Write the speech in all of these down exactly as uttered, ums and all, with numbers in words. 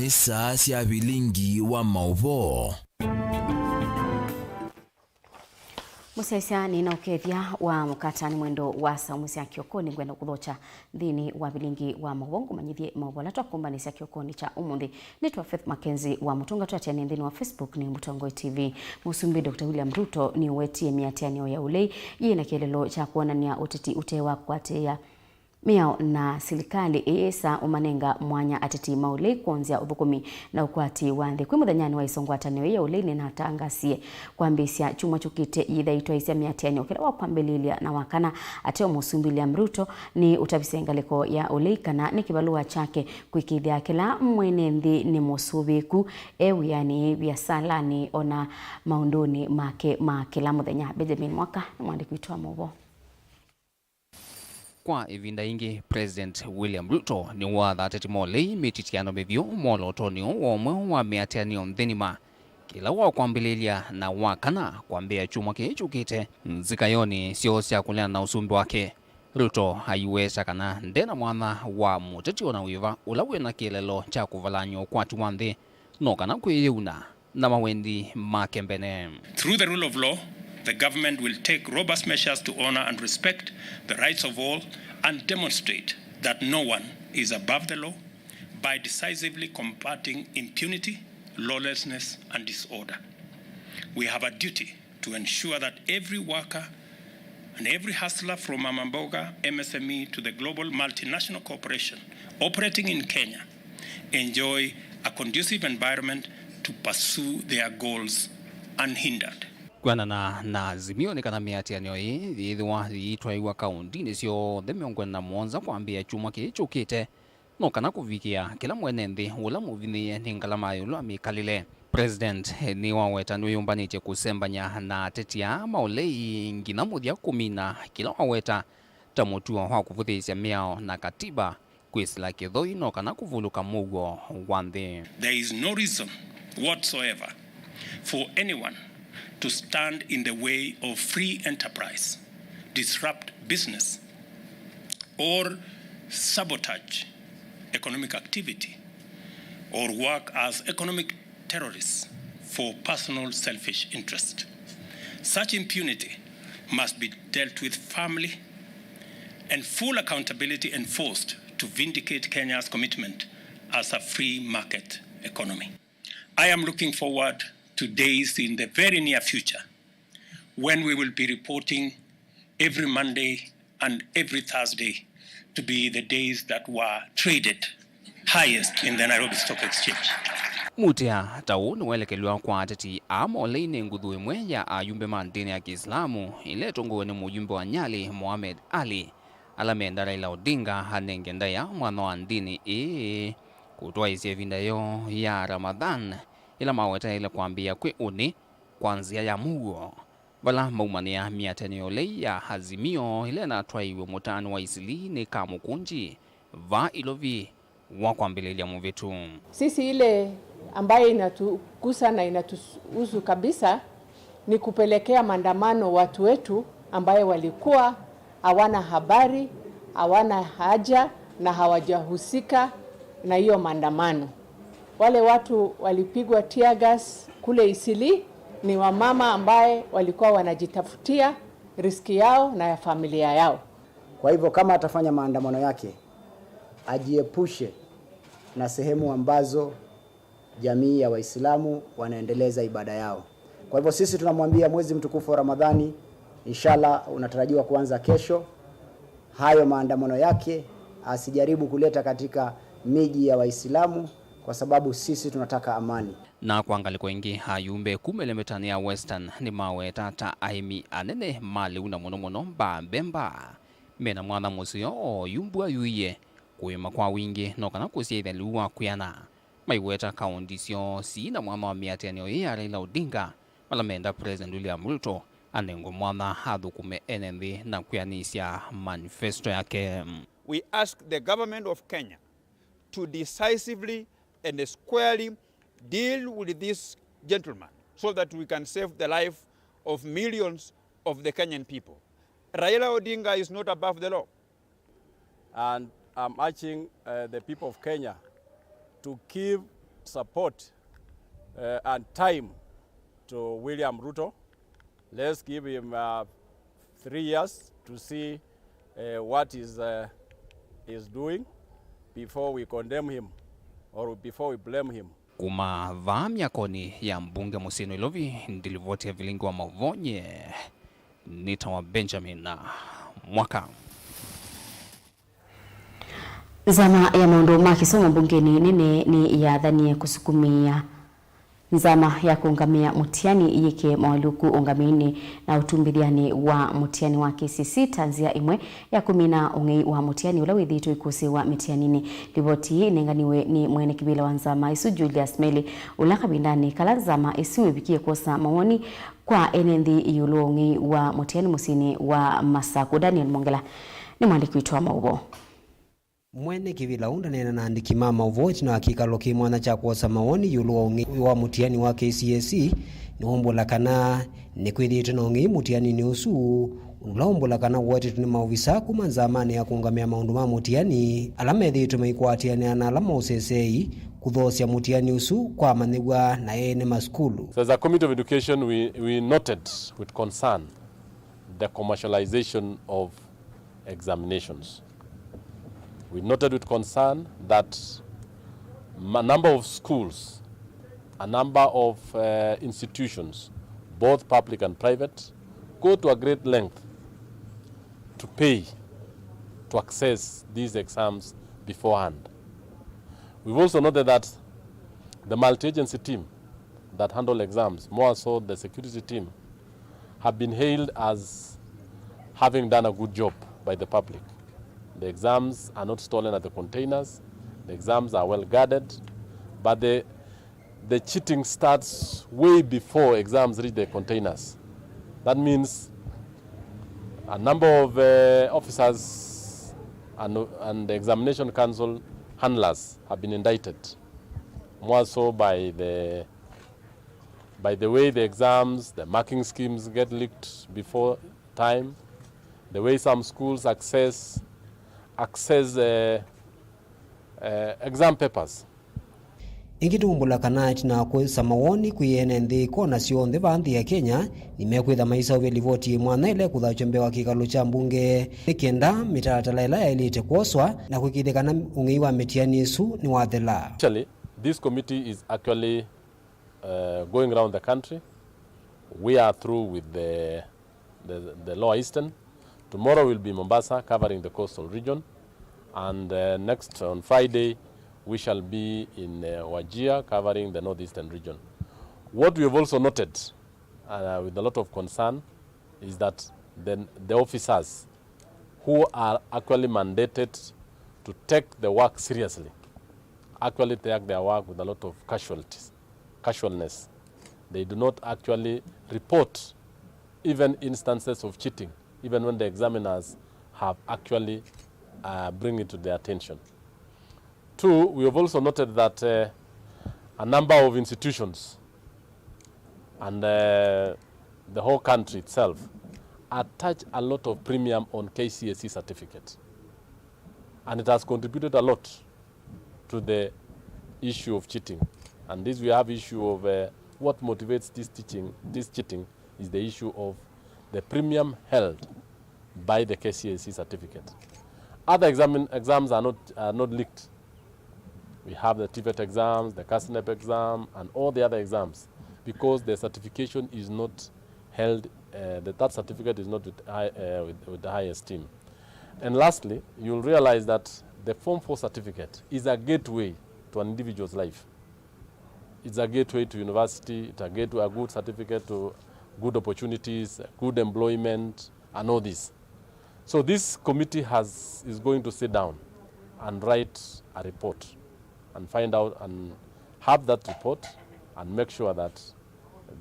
Nĩ saa sya vilingi wa maũvoo. Mũsyaĩĩsya nĩ na ũkethya wa mũkata nĩ mwendo wa saumu sya kĩokonĩ ngwenda kũthokya nthĩnĩ wa vilingi wa maũvoo ngũmanyĩthye maũvoo ala twakũmbanĩsya kĩokonĩ kya ũmũnthĩ. Nĩtwa Faith Mackenzie wa Mũtũnga twatĩanĩe nthĩnĩ wa Facebook nĩ Mũtongoi T V. Mũsumbĩ Doctor William Ruto nĩũwetie mĩatĩanĩo ya ũlei yĩ na kĩeleelo kya kwonany'a ũteti ũte wa kũatĩĩa mĩao na silikalĩ ĩyĩsa ũmanenga mwanya ateti ma ũlei kwonzya ũthũkũmi na ũkwati wa nthĩ. Kwĩ mũthenyanĩ wa ĩsũngwatanĩo yĩĩ ya ũlei nĩnatangasie kwambĩĩsya kyumwa kyũkĩte yĩtha itwaĩsya mĩatĩanĩo kĩla wa kwambĩlĩĩlya na wa kana. Ateo Mũsumbĩ William Ruto nĩ ũtavisye ngalĩko ya ũlei kana nĩ kĩvalũa kyake kwĩkĩĩthya kĩla mwene nthĩ nĩ mũsũvĩĩku e wĩanĩ, viasalanĩ, o na maũndũnĩ make ma kĩla mũthenya. Benjamin Mwaka nĩ mwandĩki witũ wa maũvoo. Kwa ĩvinda yĩngĩ, President William Ruto nĩwatha ateti ma ũlei mĩtityano mĩvyũ mwolotonĩ ũũ wa ũmwe wa mĩatĩanĩo nthĩnĩ ma kĩla wa kwambĩlĩĩlya na wa kana kwambĩĩa kyumwa kĩĩ kyũkĩte nzikayonĩ syoo sya kũneena na ũsumbĩ wake. Ruto aiweta kana nde na mwanya wa mũteti o na wĩva ũla wĩ na kĩeleelo kya kũvalany'a ũkwati wa nthĩ, no kana kwĩyĩuna na mawendi make mbene. Through the rule of law, the government will take robust measures to honor and respect the rights of all and demonstrate that no one is above the law by decisively combating impunity, lawlessness, and disorder. We have a duty to ensure that every worker and every hustler from mama mboga, M S M E to the global multinational corporation operating in Kenya enjoy a conducive environment to pursue their goals unhindered. Kwĩanana na azimio, nĩ kana mĩatĩanĩo ĩĩ yĩthĩwa yĩitwaĩwa kaũndinĩ syonthe mĩongo ĩna na mũonza kwambĩĩa kyumwa kĩĩ kyũkĩte, no kana kũvikĩa kĩla mwene nthĩ ũla mũvinyĩĩe nĩ ngalama ya ĩũlũ wa mĩkalĩle. President nĩwaweta nĩwĩyũmbanĩtye kũsembany'a na ateti aa ma ũlei nginya mũthya kũmina kĩla waweta ta mũtuo wa kũvũthĩĩsya mĩao na katiba, kwĩsĩla kĩthoi, no kana kũvulũka mũuo wa nthĩ. There is no reason whatsoever for anyone to stand in the way of free enterprise, disrupt business, or sabotage economic activity or work as economic terrorists for personal selfish interest. Such impunity must be dealt with firmly and full accountability enforced to vindicate Kenya's commitment as a free market economy. I am looking forward to days in the very near future when we will be reporting every Monday and every Thursday to be the days that were traded highest in the Nairobi Stock Exchange. Mũtĩa ta ũũ nĩwelekelw'a kwa ateti aa ma ũlei nĩ nguthu ĩmwe ya ayumbe ma ndĩni ya Kĩislamu ĩla ĩtongoew'e nĩ mũyumbe wa Nyali, Mohamed Ali, ala menda Raila Odinga anenge ndaĩa mwanya wa ndĩni ĩĩ kũtwaĩĩsya ĩvinda yoo ya Ramadhan, ĩla mawetaĩle kwambĩĩa kwĩ ũnĩ kwa nzĩa ya mũuo, vala maumanĩa mĩatĩanĩo ya ũlei ya Azimio ĩla ĩnatwaĩiwe mũtaanĩ wa Eastleigh nĩ Kamũkũnji vaa Ilovi wa kwambĩlĩlya mũvĩtu. Sisi ile ambaye inatugusa na inatuhusu kabisa ni kupelekea maandamano watu wetu ambaye walikuwa hawana habari, hawana haja na hawajahusika na hiyo maandamano. Wale watu walipigwa tear gas kule Eastleigh ni wamama ambaye walikuwa wanajitafutia riziki yao na ya familia yao. Kwa hivyo kama atafanya maandamano yake, ajiepushe na sehemu ambazo jamii ya Waislamu wanaendeleza ibada yao. Kwa hivyo sisi tunamwambia mwezi mtukufu wa Ramadhani, inshallah, unatarajiwa kuanza kesho. Hayo maandamano yake asijaribu kuleta katika miji ya Waislamu, kwa sababu sisi tunataka amani. Na kwa ngalĩko ĩngĩ, ayumbe kuma ĩlembetanĩ ya Western nĩmaweta ta aĩmi anene ma lĩu na mũno mũno mbaa mbemba mena mwanya mũseo oyu mbua yuie kũĩma kwa wingĩ no kana kũsyaĩthya lĩu wa kwĩana. Maiweta kaũndi syoo sii na mwanya wa mĩatĩanĩo ĩĩ ya Raila Odinga, vala menda President William Ruto anengwe mwanya athũkũme ene nthĩ na kwĩanĩsya manifesto yake. We ask the government of Kenya to decisively and squarely deal with this gentleman so that we can save the life of millions of the Kenyan people. Raila Odinga is not above the law. And I'm urging, uh, the people of Kenya to give Support uh, and time to William Ruto. Let's give him uh, three years to see uh, what is uh, is doing before we condemn him or before we blame him. Kuma vaa myakonĩ ya mbunge mũsyĩ Nairobi, ndilivoti ya vilingi wa mauvoo nye nĩtawa Benjamin Mwaka. Nzama ya maũndũ ma kĩsomo mbungenĩ nene nĩyathanie kũsukumĩa nzama ya kũũngamĩa mũtiani yĩke moalyũku ũũngamĩinĩ na ũtumbĩthyanĩ wa mũtiani wa K C S E ta nzĩa ĩmwe ya kũmina ũng'ei wa mũtiani ũla wĩthĩĩtwe ũikũsĩĩwa mĩtianinĩ. Livoti ĩĩ ĩnenganiwe nĩ mwene kĩvĩla wa nzama ĩsu Julius Meli, ũla kavindanĩ kala nzama ĩsu ĩvikie kwosa mawoni kwa ene nthĩ ĩũlũ wa ũng'ei wa mũtiani mũsyĩnĩ wa Masaku. Daniel Mongela nĩ mwandĩki witũ wa maũvoo. Mwene kĩvĩla ũũ ndaneena na andĩki ma maũvoo ĩtina wa kĩkalo kĩ mwanya kya kwosa mawoni ĩũlũ wa ũng'ei wa mũtiani wa K C S E, nĩwaumbũla kana nĩkwĩthĩĩtwe na ũng'ei mũtianinĩ ũsu, ũndũ ũla waumbũla kana ũwetetwe nĩ maovisa kuma nzamanĩ ya kũũngamĩa maũndũ ma mũtiani ala methĩĩtwe maikwatĩanĩa na ala ma ũseseei kũthoosya mũtiani ũsu kwa amanyĩw'a na ene masukulu. So as a committee of education, we, we noted with concern the commercialization of examinations. We noted with concern that a number of schools, a number of uh, institutions, both public and private, go to a great length to pay to access these exams beforehand. We've also noted that the multi-agency team that handle exams, more so the security team, have been hailed as having done a good job by the public. The exams are not stolen at the containers. The exams are well guarded, but the, the cheating starts way before exams reach the containers. That means a number of uh, officers and, and the examination council handlers have been indicted, more so by the by the way the exams, the marking schemes get leaked before time, the way some schools access, access uh, uh, exam papers. Ĩngĩ tũumbũla kana ĩtina wa kũĩsa mawoni kwĩ ene nthĩ kona syonthe vaa nthĩ ya Kenya, nĩmekwĩtha maiseũvya livoti yĩ mwanya ĩla ĩkũthaw'a mbee wa kĩkalo kya mbunge, nĩ kenda mĩtalatala ĩla yaĩlĩte kwoswa na kũĩkĩĩthya kana ũng'ei wa mĩtiani ĩsu nĩwathela. Actually, this committee is actually uh, going around the country. We are through with the, the, the Lower Eastern. Tomorrow we'll be Mombasa, covering the coastal region. And uh, next, on Friday, we shall be in uh, Wajir, covering the northeastern region. What we have also noted uh, with a lot of concern is that the, the officers who are actually mandated to take the work seriously actually take their work with a lot of casualties, casualness. They do not actually report even instances of cheating, even when the examiners have actually uh, bring it to their attention. Two, we have also noted that uh, a number of institutions and uh, the whole country itself attach a lot of premium on K C S E certificate, and it has contributed a lot to the issue of cheating. And this we have issue of uh, what motivates this teaching, this cheating is the issue of the premium held by the K C S E certificate. Other exam, exams are not, are not leaked. We have the TVET exams, the KASNEB exam, and all the other exams, because the certification is not held, uh, that, that certificate is not with high, uh, with, with high esteem. And lastly, you'll realize that the Form four certificate is a gateway to an individual's life. It's a gateway to university, it's a gateway, a good certificate to good opportunities, good employment, and all this. So this committee has, is going to sit down and write a report and find out and have that report and make sure that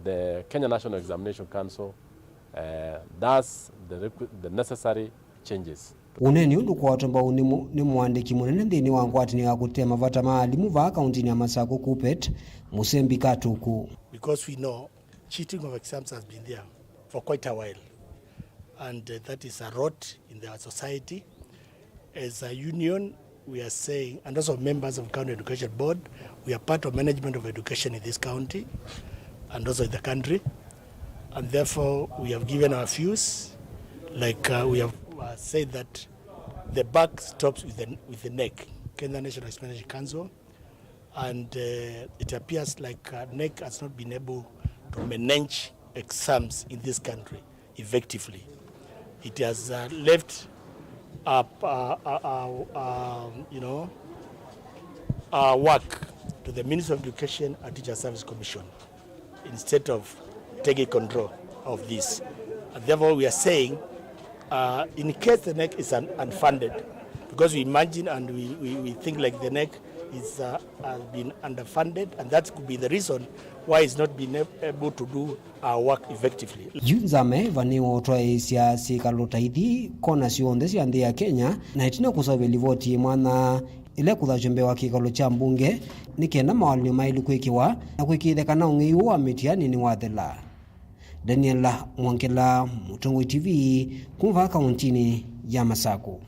the Kenya National Examination Council uh, does the, requ- the necessary changes. Ũneeni ũũ ndũkwatwa mbau nĩ mũ- nĩ mũandĩki mũnene nthĩnĩ wa ngwatanĩo ya kũtĩĩa mavata ma alimũ vaa kauntinĩ ya Masakũ, KUPPET, Mũsembi Katuku. Because we know cheating of exams has been there for quite a while, and uh, that is a rot in our society. As a union, We are saying, and also members of County Education Board, we are part of management of education in this county and also in the country. And therefore, we have given our views, like, uh, we have, uh, said that the buck stops with the, with the NEC, Kenya National Examination Council. And, uh, it appears like, uh, NEC has not been able to manage exams in this country effectively. It has, uh, left, uh, uh, uh, uh, um, you know, uh, work to the Ministry of Education and Teacher Service Commission instead of taking control of this. And therefore, we are saying, uh, in case the NEC is un-, unfunded, because we imagine and we, we, we think like the NEC is, uh, has been underfunded, and that could be the reason why it's not been ab-, able to do our work effectively. Yu nzama ĩva nĩwotwaĩĩsya syĩkalo ta ithi kona syonthe sya nthĩ ya Kenya, na ĩtina kũseũvya livoti ĩ mwanya ĩla ĩkũthasw'a mbee wa kĩkalo kya mbunge, nĩ kenda mawalany'o maĩlu kwĩkĩwa na kũĩkĩĩthya kana ũng'ei ũũ wa mĩtiani nĩwathela. Daniela Mwongela, Mũtongoi T V, kuma vaa kauntinĩ ya Masakũ.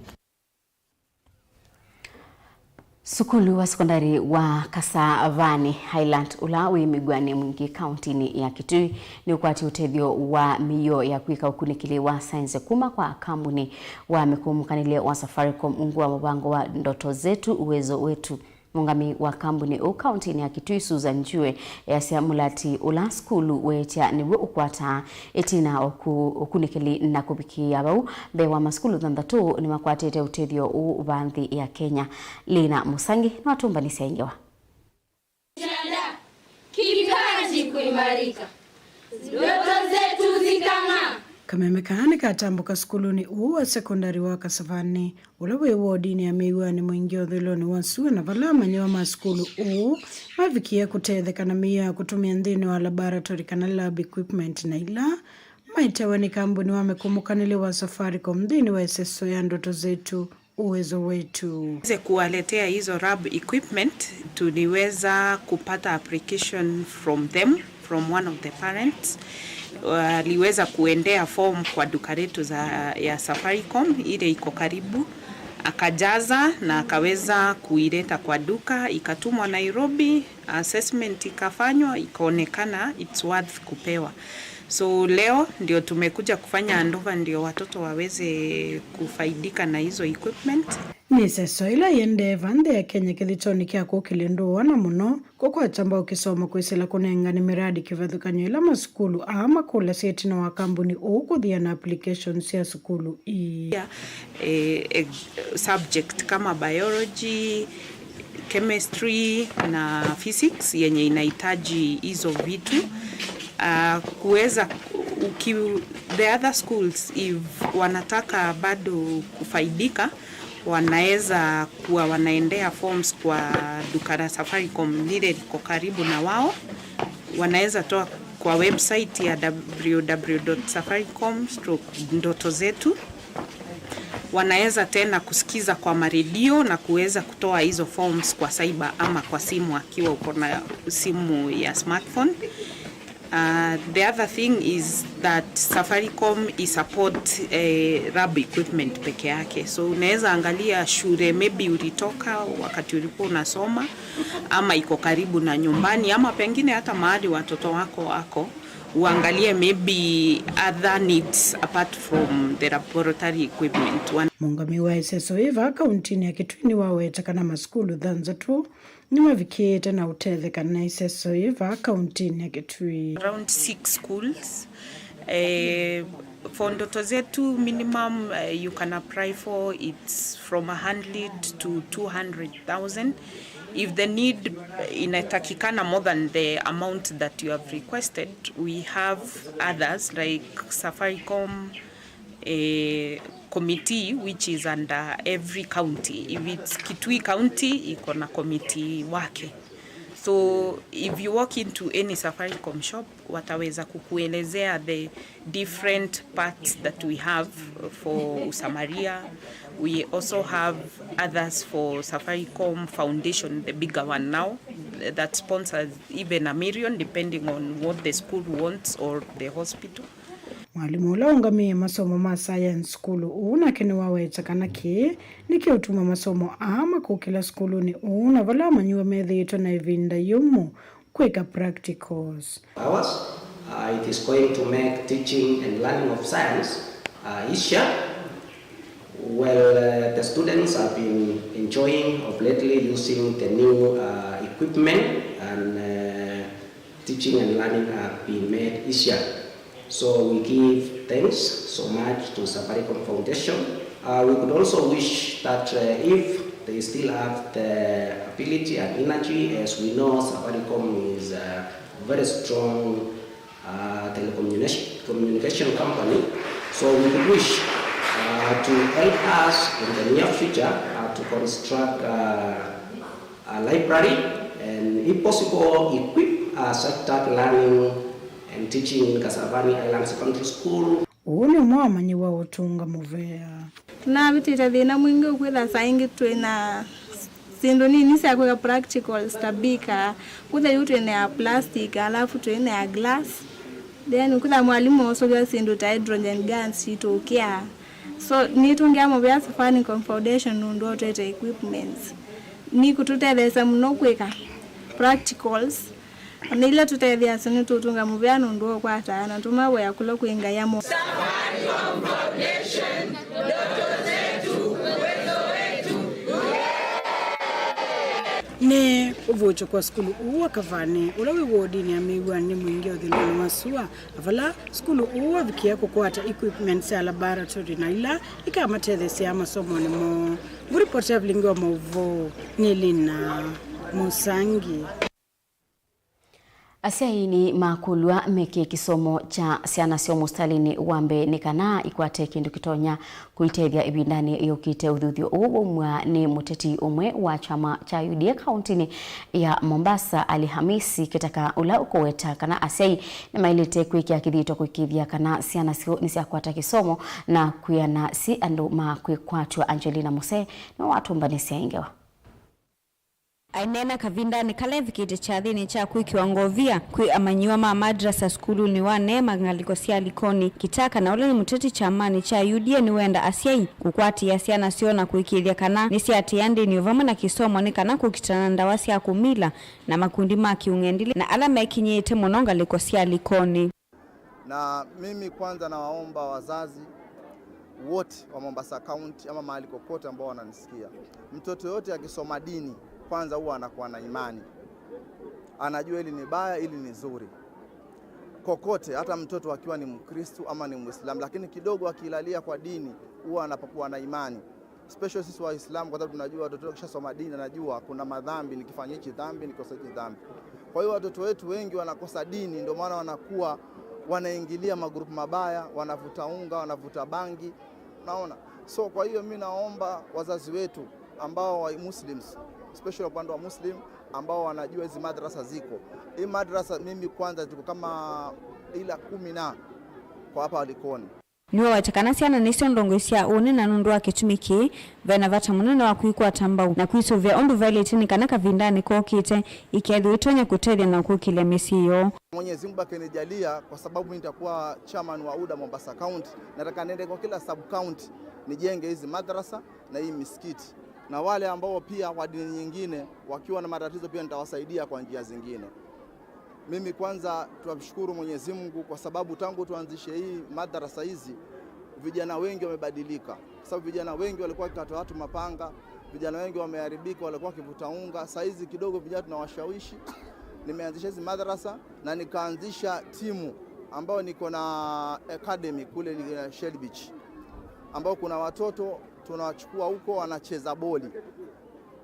Sukulu wa sekondari wa Kasavani Highland, ũla wĩ mĩw'anĩ mwingĩ kauntinĩ ya Kitui, nĩũkwatie ũtethyo wa mĩio ya kwĩka ũkunĩkĩli wa saenzi kuma kwa kambuni wa mĩkũmũkanĩlye wa Safaricom ungu wa mũvango wa Ndoto Zetu, Uwezo Wetu. Mũũngamĩi wa kambuni ũũ kauntinĩ ya Kitui, Susan Njue, easya mũlati ũla sukulu weetya nĩw'o ũkwataa ĩtina wa ũku-, ũkunĩkĩli na kũvikĩĩa vau, mbee wa masukulu thanthatũ nĩmakwatĩte ũtethyo ũũ va nthĩ ya Kenya. Lina Mũsangi nĩwatũmbanĩsya ĩ ngewa. Kipaji kuimarika. Ndoto zetu zikang'aa. Kameme kaa nĩkatambũka sukulunĩ ũũ wa sekondari wa Kasavani, ũla wĩ wodinĩ ya mĩw'anĩ mwingĩ ũthũĩlonĩ wa sua, na vala amanyĩw'a ma sukulu ũũ mavikie kũtetheka na mĩio ya kũtũmĩa nthĩnĩ wa laboratory kana lab equipment, na ila maetawa nĩ kambuni wa mĩkũmũkanĩlye wa Safaricom nthĩnĩ wa ĩseso ya Ndoto Zetu, Uwezo Wetu. Tuweze kuwaletea hizo lab equipment, tuliweza kupata application from them, from one of the parents. Waliweza kuendea form kwa duka letu za, ya Safaricom ile iko karibu, akajaza na akaweza kuileta kwa duka, ikatumwa Nairobi, assessment ikafanywa, ikaonekana it's worth kupewa. So leo ndio tumekuja kufanya handover ndio watoto waweze kufaidika na hizo equipment. Nĩ ĩseso ĩla yĩendee va nthĩ ya Kenya kĩthitoni kya kũkĩlya ndũũ, na mũno kũkwata mbau kĩsomo kwĩsĩla kũnengane mĩradi kĩvathũkany'o ĩla masukulu aa makũlasya ĩtina wa kambuni ũũ kũthiana applications sya sukulu ii. Eh, eh, subject kama biology, chemistry na physics yenye inahitaji hizo vitu. Ah, kuweza uki-, the other schools, if wanataka bado kufaidika, wanaweza kuwa wanaendea forms kwa duka la Safaricom lile liko karibu na wao. Wanaweza toa kwa website ya w w w dot safaricom stroke ndoto zetu. Wanaweza tena kusikiza kwa maredio na kuweza kutoa hizo forms kwa cyber ama kwa simu, akiwa uko na simu ya smartphone. Uh, the other thing is that Safaricom i support, eh, lab equipment peke yake. So unaweza angalia shule maybe ulitoka wakati ulikuwa unasoma, ama iko karibu na nyumbani, ama pengine hata mahali watoto wako wako, uangalie maybe other needs apart from the laboratory equipment. Wan- Mũũngamĩi wa ĩseso ĩva kauntinĩ ya Kitui nĩwaweta kana masukulu thanthatũ nĩmavikĩĩte na ũtetheka na ĩseso ĩva kauntinĩ ya Kitui. Around six schools. Eh, for Ndoto Zetu minimum, eh, you can apply for, it's from a hundred to two hundred thousand. If the need inatakikana more than the amount that you have requested, we have others like Safaricom, eh, committee which is under every county. If it's Kitui County, iko na committee wake. So if you walk into any Safaricom shop, wataweza kukuelezea the different parts that we have for Usamaria. We also have others for Safaricom Foundation, the bigger one now, that sponsors even a million, depending on what the school wants or the hospital. Mwalimũ ũla ũngamĩe masomo ma science sukulu ũũ nake nĩwaweta kana kĩĩ nĩkĩũtuma masomo aa makũkĩla sukulunĩ ũũ, na vala amanyĩw'a methĩĩtwe na ĩvinda yũmũ kwĩka practicals. Hours. Uh, it is going to make teaching and learning of science uh, easier. Well, uh, the students have been enjoying of lately using the new uh, equipment, and uh, teaching and learning have been made easier. So we give thanks so much to Safaricom Foundation. Uh, we could also wish that uh, if they still have the ability and energy, as we know Safaricom is a very strong uh, telecommunication communication company. So we could wish uh, to help us in the near future uh, to construct uh, a library and, if possible, equip uh, such that learning and teaching in Kasarani Island Secondary School. Ũũ nĩ ũmwe wa amanyĩw'a ũtũnga mũvea. Tũnavĩtĩte thĩna mwingĩ ũkwĩtha saa ingĩ twĩ na syĩndũ nini sya kwĩka practicals ta beaker, kũtha yu twĩ na ya plastic, alafu twĩ na ya glass. Then kũtha mwalimũ osũvya syĩndũ ta hydrogen gas citũkĩa. So nĩtũngĩa mũvea Safaricom Foundation nũndũ wa ũtũete equipments. Nĩkũtũtetheesya mũno kwĩka practicals. Ona ila tũtetheasya nĩtũũtũnga mũvea nũndũ wa ũkwata na tũmavoya kũla kwĩ Ngai amo. Nĩ ũvũũkyo kwa sukulu ũũ wa Kavani, ũla wĩ wodinĩ ya Mĩw'anĩ Mwingĩ ũthĩnũnĩ wa sua, na vala sukulu ũũ wavikie kũkwata equipment sya laboratory na ila ikamatetheesya masomonĩ moo. Ngũripoti ya vilingi wa maũvoo nĩ Lina Mũsangi. Asyai nĩmakũlw'a meke kĩsomo kya syana syoo mũsitalĩnĩ wa mbee nĩ kana ikwate kĩndũ kĩtonya kũitethya ĩvindanĩ yũkĩte. Ũthuthyo ũũ waumw'a nĩ mũteti ũmwe wa kyama kya U D A kaũntĩnĩ ya Mombasa, Ali Hamisi Kitaka, ũla ũkũweta kana asyai nĩmaĩlĩte kwĩkĩa kĩthito kũĩkĩĩthya kana syana syoo nĩsyakwata kĩsomo na kwĩana syĩ andũ ma kwĩkwatw'a. Angelina Muse nĩwe watũmbanĩsya ĩ ngewa. Aineena kavindanĩ kala evikĩte kyathĩnĩ kya kwĩkĩwa ngovia kwĩ amanyĩw'a ma madrasa sukulunĩ wa Neema ngalĩko sya Likoni, Kitaka, na ũla nĩ mũteti kyamanĩ kya U D A, nĩwenda asyai kũkwatĩĩa syana syoo na kũĩkĩĩthya kana nĩsyatĩĩa ndĩni o vamwe na kĩsomo nĩ kana kũkitana na ndawa sya kũmila na makundi ma kĩũng'endilĩ na ala mekinyĩĩte mũno ngalĩko sya Likoni. Na mimi kwanza nawaomba wazazi wote wa Mombasa County ama mahali kokote ambao wananisikia, mtoto yote akisoma dini kwanza huwa anakuwa na imani, anajua hili ni baya, hili ni zuri. Kokote, hata mtoto akiwa ni Mkristu ama ni Muislamu, lakini kidogo akilalia kwa dini huwa anapokuwa na imani. Special sisi Waislamu, kwa sababu tunajua watoto wakishasoma dini, anajua kuna madhambi, nikifanya hichi dhambi, nikikosa hichi dhambi. Kwa hiyo watoto wetu wengi wanakosa dini, ndio maana wanakuwa wanaingilia magrupu mabaya, wanavuta unga, wanavuta bangi. Unaona? So kwa hiyo mi naomba wazazi wetu ambao wa Muslims, especially upande wa Muslim, ambao wanajua hizi madrasa ziko. Hii madrasa mimi kwanza ziko kama ila kumi na kwa hapa Likoni. Nĩwaweta kana syana nĩsyo ndongoi sya ũnĩ, na nũndũ wa kĩtumi kĩĩ, ve na vata mũnene wa kwĩkwata mbau na kwĩsũvĩa ũndũ vaĩlĩte nĩ kana kavindanĩ kokĩte ikethĩwa itonya kũtethya na kũkĩlya mĩsyĩ yoo. Mwenyezi Mungu akinijalia, kwa sababu nitakuwa chairman wa UDA Mombasa County, nataka niende kwa kila sub county nijenge hizi madrasa na hii misikiti, na wale ambao pia wa dini nyingine wakiwa na matatizo pia nitawasaidia kwa njia zingine. Mimi kwanza tunamshukuru Mwenyezi Mungu kwa sababu tangu tuanzishe hii madrasa hizi, vijana wengi wamebadilika. Kwa sababu vijana wengi walikuwa wakikata watu mapanga, vijana wengi wameharibika, walikuwa wakivuta unga. Saa hizi kidogo vijana tunawashawishi. Nimeanzisha hizi madrasa na nikaanzisha timu ambayo niko na academy kule Shell Beach, ambao kuna watoto tunawachukua huko wanacheza boli.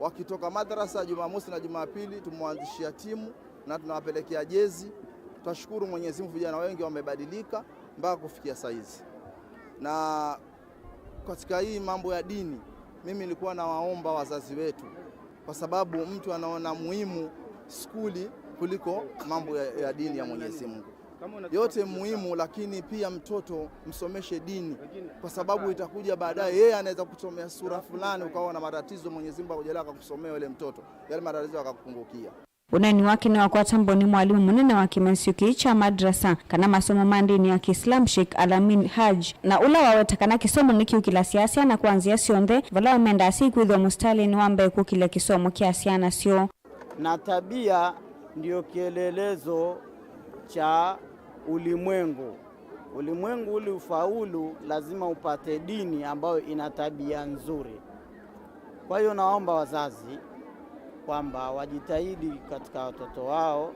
Wakitoka madrasa Jumamosi na Jumapili, tumewaanzishia timu na tunawapelekea jezi. Twashukuru Mwenyezi Mungu, vijana wengi wamebadilika mpaka kufikia saizi. Na katika hii mambo ya dini, mimi nilikuwa nawaomba wazazi wetu, kwa sababu mtu anaona muhimu skuli kuliko mambo ya, ya dini ya Mwenyezi Mungu. Yote muhimu, lakini pia mtoto msomeshe dini, kwa sababu itakuja baadaye, yeye anaweza kusomea sura fulani, ukawa na matatizo, Mwenyezi Mungu akujalia akakusomea yule mtoto, yale matatizo yakakupungukia. Ũneeni wake nĩwakwata mboni mwalimũ mũnene wa kĩmanyĩsyo kĩĩ kya madrasa kana masomo ma ndĩni ya Kĩislamu, Sheikh Alamin Haj, na ũla waweta kana kĩsomo nĩkĩũkĩlasya syana kwa nzĩa syonthe, vala wamendaa asyai kwĩthĩwa mũsitalĩnĩ wa mbee kũkĩlya kĩsomo kya syana syoo. Na tabia ndio kielelezo cha ulimwengu. Ulimwengu ili ufaulu, lazima upate dini ambayo ina tabia nzuri. Kwa hiyo naomba wazazi kwamba wajitahidi katika watoto wao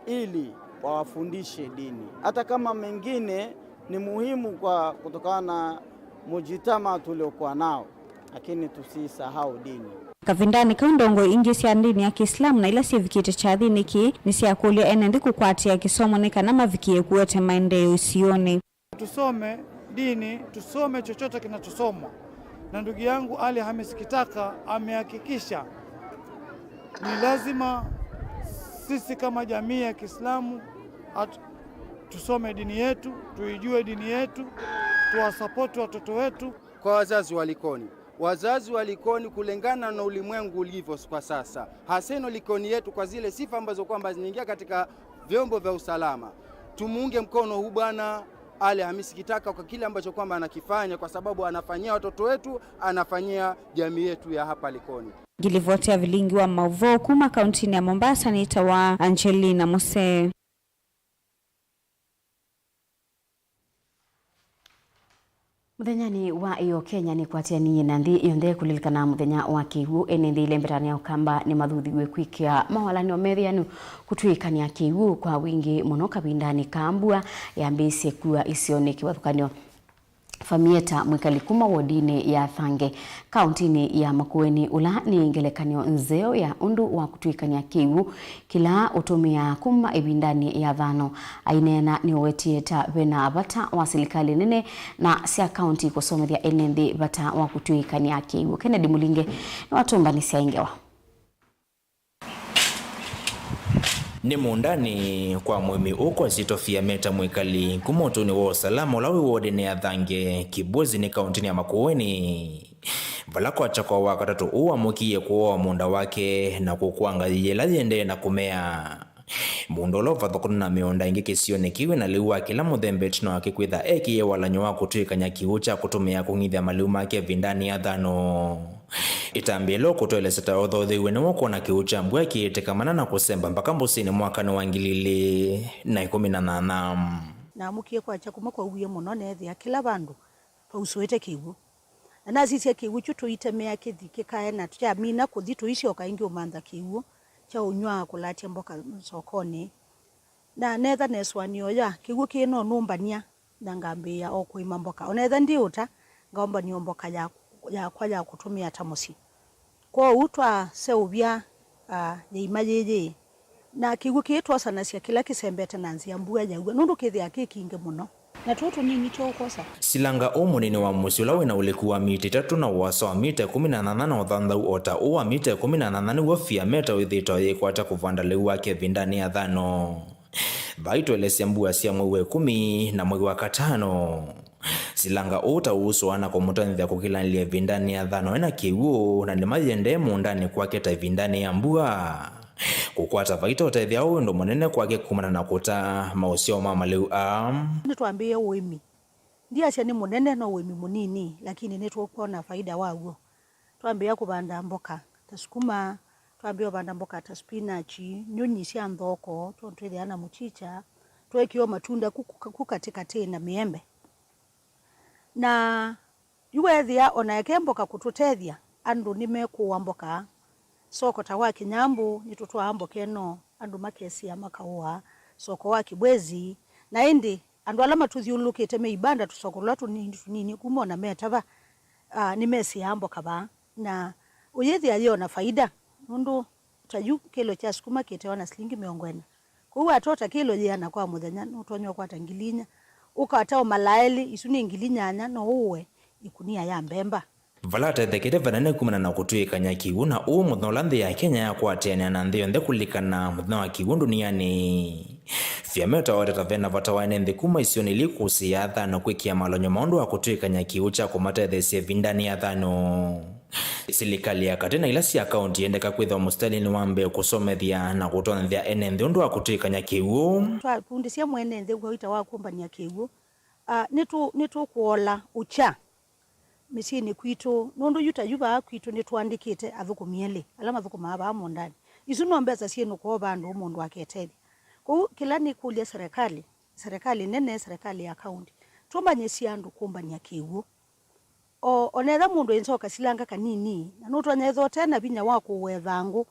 ili wawafundishe dini. Hata kama mengine ni muhimu kwa, kutokana na mujitamaa tuliokuwa nao, lakini tusisahau dini. Kavindanĩ kau, ndongoi ingĩ sya ndĩni ya Kĩislamu na ila syĩvikĩte kyathĩnĩ kĩĩ nĩsyakũlya ene nthĩ kũkwatĩa kĩsomo nĩ kana mavikĩe kũete maendeeo isionĩ. Tusome dini, tusome chochote kinachosomwa. Na ndugu yangu Ali Hamis Kitaka amehakikisha ni lazima sisi kama jamii ya Kiislamu at-, tusome dini yetu, tuijue dini yetu, tuwasapoti watoto wetu. Kwa wazazi wa Likoni, wazazi wa Likoni, kulingana na ulimwengu ulivyo kwa sasa, haseno Likoni yetu, kwa zile sifa ambazo kwamba zinaingia katika vyombo vya usalama, tumuunge mkono huu bwana Ali Hamisi Kitaka kwa kile ambacho kwamba anakifanya, kwa sababu anafanyia watoto wetu, anafanyia jamii yetu ya hapa Likoni. Ngilivoti ya vilingi wa mauvoo kuma kauntinĩ ya Mombasa nĩtawa Angelina Musee. Mũthenyanĩ wa ĩyo, Kenya nĩkwatĩanĩie na nthĩ yonthe kũlilikana mũthenya wa kĩw'ũ. Ene nthĩ ile mbetanĩ ya Ũkamba nĩmathuthiw'e kwĩkĩa mawalany'o methĩanu kũtw'ĩkany'a kĩw'ũ kwa wingĩ mũno kavindanĩ ka mbua yambĩĩsye kua isionĩ. Kĩvathũkany'o, Famieta, mwĩkali kuma wodinĩ ya Thange, kauntinĩ ya Makueni, ũla nĩ ngelekany'o nzeo ya ũndũ wa kũtw'ĩkany'a kĩw'ũ kĩla ũtũmĩaa kuma ĩvindanĩ ya thano. Aineena nĩũwetie ta vena vata wa silikalĩ nene na sya kaunti kũsomethya ene nthĩ vata wa kũtw'ĩkany'a kĩw'ũ. Kennedy Mũlinge nĩwatũmbanĩsya ĩ ngewa. Nĩ mũũndanĩ kwa mũĩmi ũkwasitwa Fiameta mwĩkali kuma ũtũnĩ wa Usalama ũla wĩ wodinĩ ya Thange, Kibwezi nĩ kauntinĩ ya Makueni, vala kwakya kwa wakatatũ ũũ wamũkiie kũoa mũũnda wake na kũkwanga yĩla yĩendee na kũmea. Mũũnda ũla ũvathũkanu na mĩũnda ĩngĩ kĩsionĩ kĩu wĩ na lĩu wa kĩla mũthemba ĩtina wake kwĩtha ekĩie walany'o wa kũtw'ĩkany'a kĩw'ũ kya kũtũmĩa kũng'ithya malĩu make ĩvindanĩ ya thano. Ĩtambya ĩla ũkũtũelesya ta ũthotheiw'e nĩwe kwona kĩw'ũ kya mbua kĩĩtĩkamana na kũsemba mbaka mbũsĩnĩ mwakanĩ wa ngili ilĩ na ĩkũmi na nyanya. Namũkie kwakya kuma kwauwie mũno, neethĩa kĩla vandũ vausũĩte kĩw'ũ. Na nasisya kĩw'ũ kyu tũitemea kĩthi kĩkae, na kyamina kũthi tũisyoka ĩngĩ ũmantha kĩw'ũ kya ũnyw'a kũlatya mboka sokonĩ. Na netha nesũanĩo ya kĩw'ũ kĩĩ no nũmbany'a, na ngambĩĩa o kũĩma mboka. O na ethwa ndĩ ũta, ngaũmbany'a o mboka ya, yakwa ya kũtũmĩa ta mũsyĩ. Kwoou twaseũvya, ah, yĩima yĩyĩ, na kĩw'ũ kĩĩ twosanasya kĩla kĩsembete na nzĩa mbua yaua, nũndũ kĩthĩaa kĩ kingĩ mũno. Na tũũ tũnini tyo ũkosa. Silanga ũũ mũnini wa mũsyĩ ũla wĩ na ũliku wa mita itatũ na ũasa wa mita ĩkũmi na nyanya na ũthanthau o ta ũũ wa mita ĩkũmi na nyanya nĩw'o Fiameta wĩthĩĩtwe ayĩkwata kũvanda lĩu wake ĩvindanĩ ya thano. Vaitũelesya mbua sya mwei wa ĩkũmi na mwei wa katano. Silanga ũũ ta ũusũa na kũmũtonyethya kũkĩlanĩlya ĩvindanĩ ya thano ena kĩw'ũ, na nĩmayĩendee mũũndanĩ kwake ta ĩvindanĩ ya mbua. Kũkwata vaita ũtethya ũũ ũndũ mũnene kwake kumana na kũta maũsyao ma malĩu aa. Nĩtwambĩĩe ũĩmi. Ndiasya nĩ mũnene, no ũĩmi mũnini, lakini nĩtũkwona faida waw'o. Twambĩĩa kũvanda mboka ta sukuma, twambĩĩa ũvanda mboka ta spinach, nyũnyi sya nthoko, tondũ twĩthĩaa na mũchicha, tweekĩwa matunda ku, ku, ku katĩkatĩ na mĩembe. Na yu weethĩa o na eke mboka kũtũtethya, andũ nĩmekũũa mboka. Soko ta wa Kĩnyambũ, nĩtũtwaa mboka ĩno, andũ makesĩa makaũa. Soko wa Kibwezi, na ĩndĩ andũ ala matũthyũlũlũkĩte me ibanda tũsoko tũla tũnini tũnini kuma o na metava, ah, nĩmesĩaa mboka vaa, na ũyĩthĩa yĩ o na faida, nũndũ ta yu kĩlo kya sukuma kĩtewa na silingi mĩongo ĩna. Kwoou watota kĩlo yĩana kwa mũthenya, nũtonya ũkwata ngili inya. Ũkata o mala elĩ, isu nĩ ngili nyanya, no ũũe ĩkunia ya mbemba. Vala atetheekete vanene kumana na kũtw'ĩkany'a kĩw'ũ, na ũũ mũthenya ũla nthĩ ya Kenya yakwatĩanĩa na nthĩ yonthe kũlilikana mũthenya wa kĩw'ũ ndũnianĩ. Fiameta waweta ta vena vata wa ene nthĩ kuma isionĩ ili kũsĩĩa athano kwĩkĩa malony'o maũndũ wa kũtw'ĩkany'a kĩw'ũ kya kũmatetheesya ĩvindanĩ ya thano. Silikalĩ ya katĩ na ila sya kaũnti iendeka kwĩthĩwa mũsitalĩnĩ wa mbee kũsomethya na kũtonyethya ene nthĩ ũndũ wa kũtw'ĩkany'a kĩw'ũ. Twakundĩsya mwene nthĩ ũita wa kũmbany'a kĩw'ũ, ah, nĩtũ-, nĩtũkũola ũkya mĩsyĩnĩ kwitũ, nũndũ yu ta yu vaa kwitũ nĩtũandĩkĩte athũkũmi elĩ ala mathũkũmaa vaa mũũndanĩ. Isu no mbesa syĩnũkũa vandũ mũndũ aketethya. Kwoou kĩla nĩkũlya serikali, serikali nene, serikali ya kaũnti, tũmanyĩsye andũ kũmbany'a kĩw'ũ. O, o na ethĩwa mũndũ ĩnzoka silanga kanini, na nũtonya ethĩwa ũte na vinya wa kũũa ĩthangũ,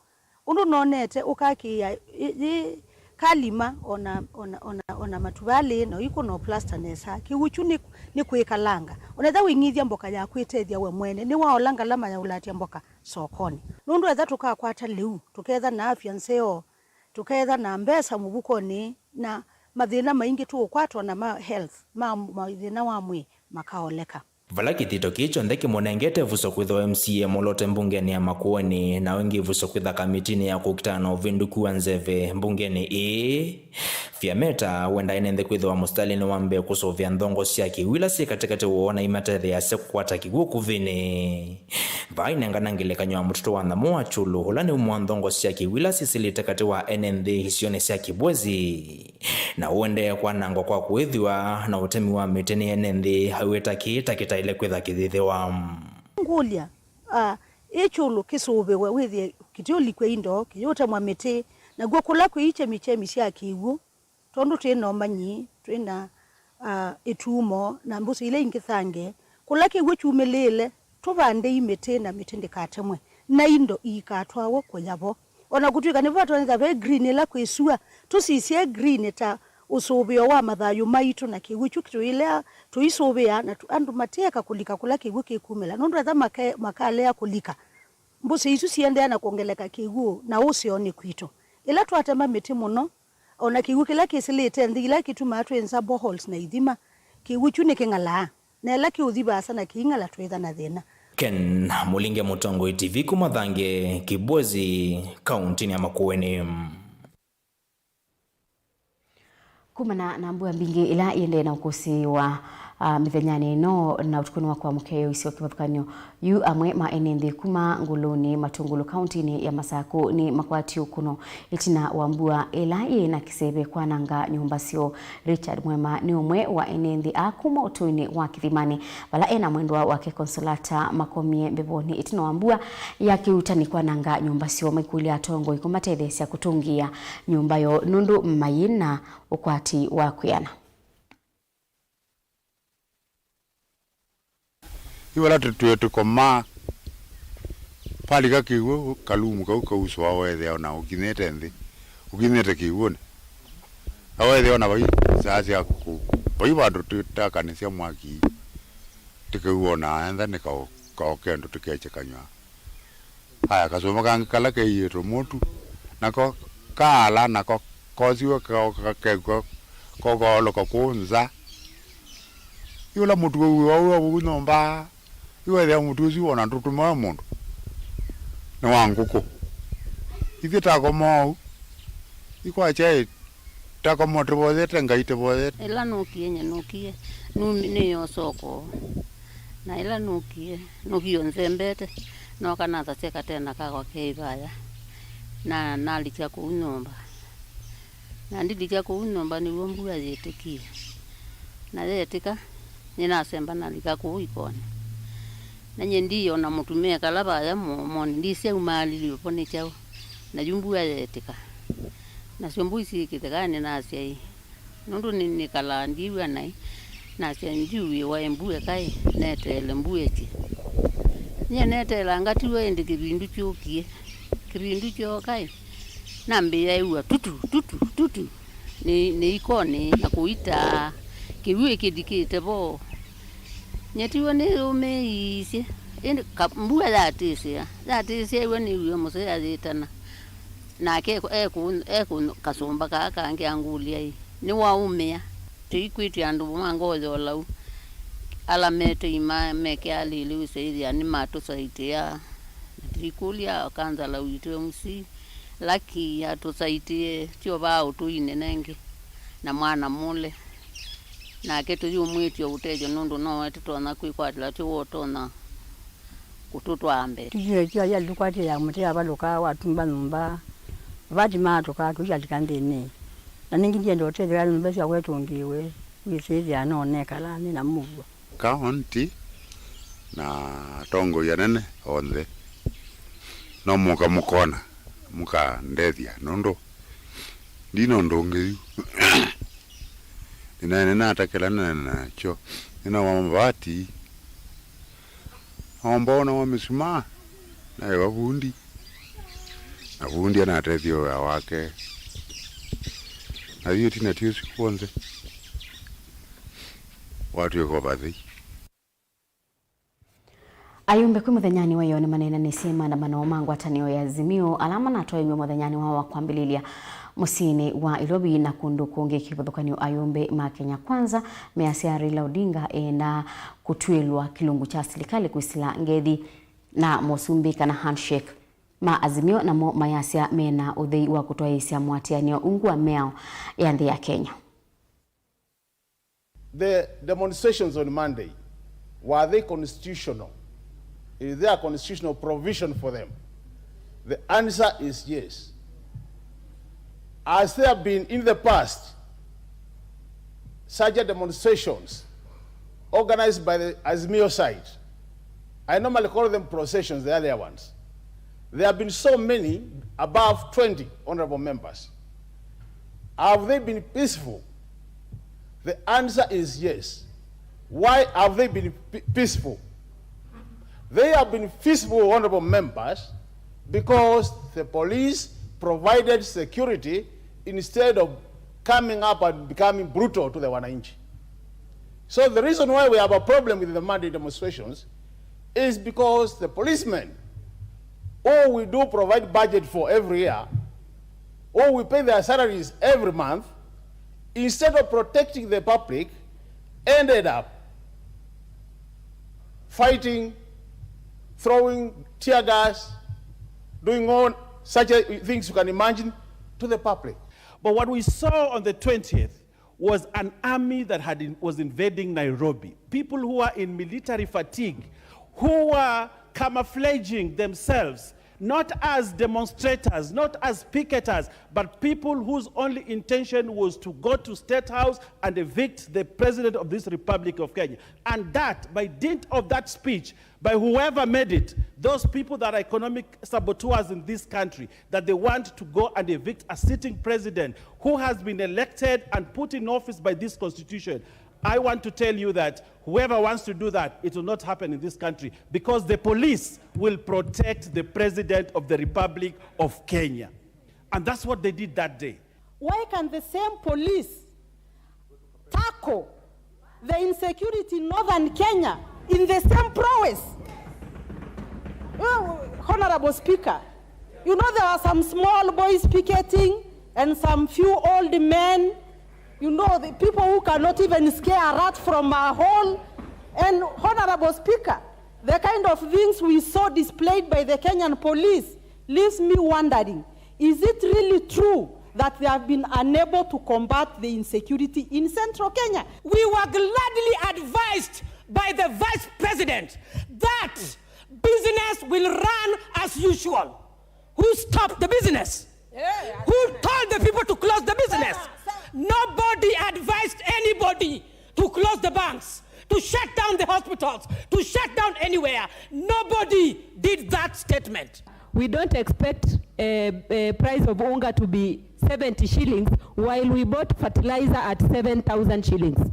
ũndũ nonete ũkakĩĩa yĩ, yĩ kalima, o na, o na, o na, o na matuvalĩ, na ũikũna ũplasta nesa. Kĩw'ũ kyu nĩ, nĩ kwĩkalanga. O na ethĩwa wĩng'ithya mboka ya kwĩtethya we mwene, nĩwaola ngalama ya ũlatya mboka sokonĩ. Nũndũ ethĩwa tũkakwata lĩu, tũketha na afya nzeo, tũketha na mbesa mũvukonĩ, na mathĩna maingĩ tũũkwatwa na ma health, ma, mathĩna wa mwĩĩ makaoleka. Vala kĩthito kĩĩ kyonthe kĩmũnengete ĩvuso kwĩthĩwa M C A mũlote mbungenĩ ya Makueni, na ũngĩ ĩvuso kwĩtha kamitinĩ ya kũkitana na ũvĩndũku wa nzeve mbungenĩ ĩĩ, Fiametta wenda ene nthĩ kwĩthĩwa mũsitalĩnĩ wa mbee kũsũvĩa nthongo sya kĩw'ũ ila syĩ katĩkatĩ woo na imatetheeasya kũkwata kĩw'ũ ũkuvĩnĩ. Vaa inengana ngelekany'o ya mũtitũ wa Nyamũ wa Kyulu, ũla nĩ ũmwe wa nthongo sya kĩw'ũ ila syĩsĩlĩte katĩ wa ene nthĩ isionĩ sya Kibwezi, na ũendee kwanangwa kwa kũĩthw'a na ũtemi wa mĩtĩ nĩ ene nthĩ, aiweta kĩĩ ta kĩtaĩle kwĩtha kĩyĩthĩwa. Ngũlya, ah, ĩ Kyulu kĩsũvĩwe, wĩthĩe kĩtiũlikw'a indo, kĩyũtemwa mĩtĩ, naw'o kũla kwĩ ikyemikyemi sya kĩw'ũ, tondũ twĩ na ũmanyi, twĩ na, ah, ĩtumo na mbũsĩ ila ingĩ thange, kũla kĩw'ũ kyumĩlĩĩle, tũvandei mĩtĩ na mĩtĩ ndĩkatemwe, na indo iikatwawe kũya vo. O na kũtw'ĩka nĩvo vatonyeka ve green ĩla kwĩ sua, tũsisye green ta ũsũvĩo wa mathayũ maitũ na kĩw'ũ kyu tũilea tũisũvĩa, na tũ-, andũ matieka kũlika kũla kĩw'ũ kĩkumĩla, nũndũ ethĩwa make-, makalea kũlika, mbũsĩ isu siendeea na kwongeleka kĩw'ũ na ũseonĩ kwitũ. Ĩla twatema mĩtĩ mũno, o na kĩw'ũ kĩla kĩsĩlĩte nthĩ ila kĩtumaa twĩnza boreholes na ithima, kĩw'ũ kyu nĩkĩng'alaa, na ĩla kĩũthi vaasa na kĩing'ala twĩtha na thĩna. Ken Mũlinge, Mũtongoi T V, kuma Thange, Kibwezi, kaũntinĩ ya Makueni. Kumana na mbua mbingĩ ĩla ĩendee na ũkũsĩ wa, ah, mĩthenyanĩ ĩno na ũtukũnĩ wa kwamũkĩa ĩũisyo kĩvathũkany'o, yu amwe ma ene nthĩ kuma Ngũlũnĩ, Matũngũlũ, kaũntinĩ ya Masakũ nĩ makwatie ũkũno ĩtina wa mbua ĩla yĩ na kĩseve kwananga nyũmba syoo. Richard Mwema nĩ ũmwe wa ene nthĩ aa kuma ũtũinĩ wa Kĩthimani, vala e na mwendwa wake Consolata makomie mbevonĩ ĩtina wa mbua ya kĩuutani kwananga nyũmba syoo, maikũlya atongoi kũmatetheesya kũtũngĩĩa nyũmba yoo nũndũ mayĩ na ũkwati wa kwĩana. Yu vala tũtwĩe tũkomaa, palika kĩw'ũ, kalumu kau kausũa, weethĩa ona ũkinyĩte nthĩ, ũkinyĩte kĩw'ũnĩ. Na weethĩa ona vai saa sya kũu, vai vandũ tũtakanĩsya mwaki, tĩkĩu ona aentha nĩ kao, kao kendũ tĩkekye kanyw'a. Aya, kasũmba kangĩ kala keĩĩtwe mũtu, nako kaala, nako kosiwe, ka-, ka-, kekw'a, ko kaoloka kũu nza. Yu ũla mũtu ũu wĩ wau wa kũu nyũmba, yu weethĩa mũtu ũsu ona ndũtũmawe mũndũ, nĩ wa ngũkũ. Ithyĩ takoma ũu, ikwakya ĩ, takoma tũvoyete, Ngai tũvoyete. Ĩla nũkie, nye nũkie, numi-, nĩyo soko. Na ĩla nũkie, nũkie nzembete, nooka nathasya katena kakwa keĩ vaya, na nalikya kũu nyũmba. Na ndilikya kũu nyũmba, nĩw'o mbua yĩtĩkie. Na yeetĩka, nĩnasemba nalika kũu ikonĩ. Na nyie ndiona mũtumĩa kala vaya mũomonĩ, ndisyaumaalilw'e vo nĩ kyaũ, na yu mbua yeetĩka. Nasyo mbũi syĩ kĩthekanĩ, nasya ĩ, nũndũ nĩ-, nĩkalaa ndiw'a naĩ, nasya, ndiuĩwa ĩ mbue kaĩ, neteele mbue ĩkye. Nyie neteela ngatiwa, ĩndĩ kĩvindu kyũkie. Kĩvindu kyooka ĩ, nambĩĩa ĩw'a tutu, tutu, tutu, nĩ, nĩ ikonĩ na kũitaa, kĩw'ũ ĩkĩlikĩte vo. Nyie tiw'o nĩyũmĩĩisye, ĩndĩ ka-, mbua yatĩsĩa, yatĩsya ĩw'a nĩw'ie mũsee ayĩtana. Nake ekũ-, ekũ-, ekũ-, kasũmba kaa kangĩ angũlya ĩ, nĩwaũmĩa? Tũikwĩtya andũ ma ngoo ya ũlau, ala me tei ma-, me kĩalĩlĩ wĩsa ĩthĩa nĩmatũsaitĩaa. Na tũikũlya kanzala witũ M C, Lucky atũsaitĩe, tyo vaa ũtũinĩ nengĩ, na mwana mũle. Nake tũyũmwĩtya ũtethyo nũndũ nowe tũtonya kwĩkwatĩla, tyo wotonya kũtũtwaa mbee. Tũthiĩe kĩo ya lũkwatĩĩa mũtĩ avalũkaa watumba nyũmba, vati maatũkaa tũikalika nthĩnĩ. Na ningĩ ndienda ũtethyo ya nyũmba sya wetũngĩĩwe, wĩsĩthĩa no nekala nĩ na mũuo. Kaunti na atongoi anene onthe no mũka mũkona, mũkandethya, nũndũ ndina ũndũ ũngĩ yu. Nĩnaene nata kĩla nĩnaene nakyo, nĩnawa mavati, naomba ũnawa mĩsumaa, naĩva vundi, na vundi anatethya wĩa wake, na yu ĩtina ti ũsu kw'onthe watw'ĩka ũvathei. Ayumbe kwĩ mũthenyanĩ wa ĩyoo nĩmaneenanĩsye maandamano ma ngwatanĩo ya Azimio ala manatwaĩiwe mũthenyanĩ wao wa kwambĩlĩlya mũsyĩnĩ wa Nairobi na kũndũ kũngĩ kĩvathũkany'o. Ayumbe ma Kenya Kwanza measya Raila Odinga eenda kũtw'ĩlwa kĩlungu kya silikalĩ kwĩsĩla ngethi na mũsumbĩ kana handshake. Ma Azimio namo mayasya mena ũthei wa kũtwaĩĩsya mũatĩanĩo ungu wa mĩao ya nthĩ ya Kenya. The demonstrations on Monday, were they constitutional? Is there a constitutional provision for them? The answer is yes. Has there been in the past such a demonstrations organized by the Azimio side? I normally call them processions, the earlier ones. There have been so many, above twenty honorable members. Have they been peaceful? The answer is yes. Why have they been pe- peaceful? They have been peaceful, honorable members, because the police provided security instead of coming up and becoming brutal to the wananchi. So the reason why we have a problem with the Monday demonstrations is because the policemen, who we do provide budget for every year, who we pay their salaries every month, instead of protecting the public, ended up fighting, throwing tear gas, doing all such a, things you can imagine to the public. But what we saw on the twentieth was an army that had in, was invading Nairobi. People who are in military fatigue, who were camouflaging themselves, not as demonstrators, not as picketers, but people whose only intention was to go to State House and evict the president of this Republic of Kenya. And that, by dint of that speech, by whoever made it, those people that are economic saboteurs in this country, that they want to go and evict a sitting president who has been elected and put in office by this constitution, I want to tell you that whoever wants to do that, it will not happen in this country, because the police will protect the president of the Republic of Kenya. And that's what they did that day. Why can the same police tackle the insecurity in northern Kenya in the same prowess? Well, Honorable Speaker, you know there are some small boys picketing and some few old men, you know, the people who cannot even scare a rat from a hole. And Honorable Speaker, the kind of things we saw displayed by the Kenyan police leaves me wondering, is it really true that they have been unable to combat the insecurity in central Kenya? We were gladly advised by the vice president that business will run as usual. Who stopped the business? Who told the people to close the business? Nobody advised anybody to close the banks, to shut down the hospitals, to shut down anywhere. Nobody did that statement. We don't expect uh, uh, price of unga to be seventy shillings while we bought fertilizer at seven thousand shillings.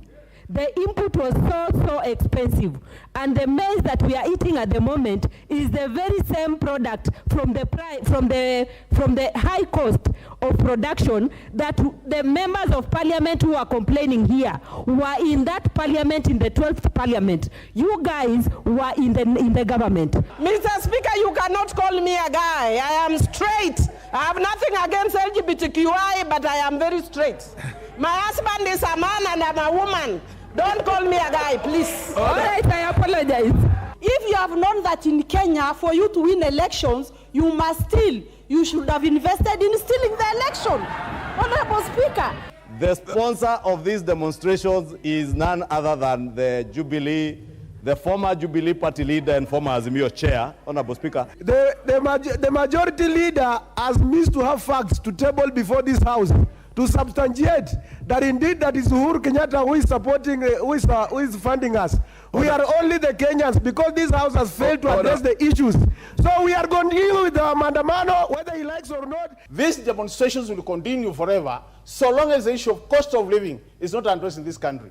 The input was so, so expensive, and the maize that we are eating at the moment is the very same product from the pri- from the from the high cost of production that the members of parliament who are complaining here were in that parliament, in the twelfth parliament. You guys were in the in the government. Mister Speaker, you cannot call me a guy. I am straight. I have nothing against L G B T Q I, but I am very straight. My husband is a man and I'm a woman. Don't call me a guy, please. All right, I apologize. If you have known that in Kenya, for you to win elections, you must steal, you should have invested in stealing the election. Honorable Speaker. The sponsor of these demonstrations is none other than the Jubilee The former Jubilee Party leader and former Azimio chair, Honorable Speaker. The, the, maj- the majority leader has missed to have facts to table before this House to substantiate that indeed that is Uhuru Kenyatta who is supporting, uh, who, is, uh, who is funding us. We are only the Kenyans because this House has failed to address the issues. So we are continuing with our maandamano, whether he likes or not. These demonstrations will continue forever so long as the issue of cost of living is not addressed in this country.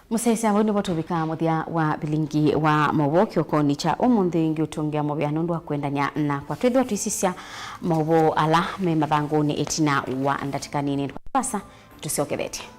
Mũsyaĩĩsya, vau nĩvo tũvikaa mũthya wa vilingi wa maũvoo kĩokonĩ kya ũmũnthĩ. Ngĩũtũngĩa mũvea nũndũ wa kũendany'a nakwa. Twĩthĩwa tũisisya maũvoo ala me mathangũnĩ ĩtina wa ndatĩka nini. Vasa tũsyokethetye.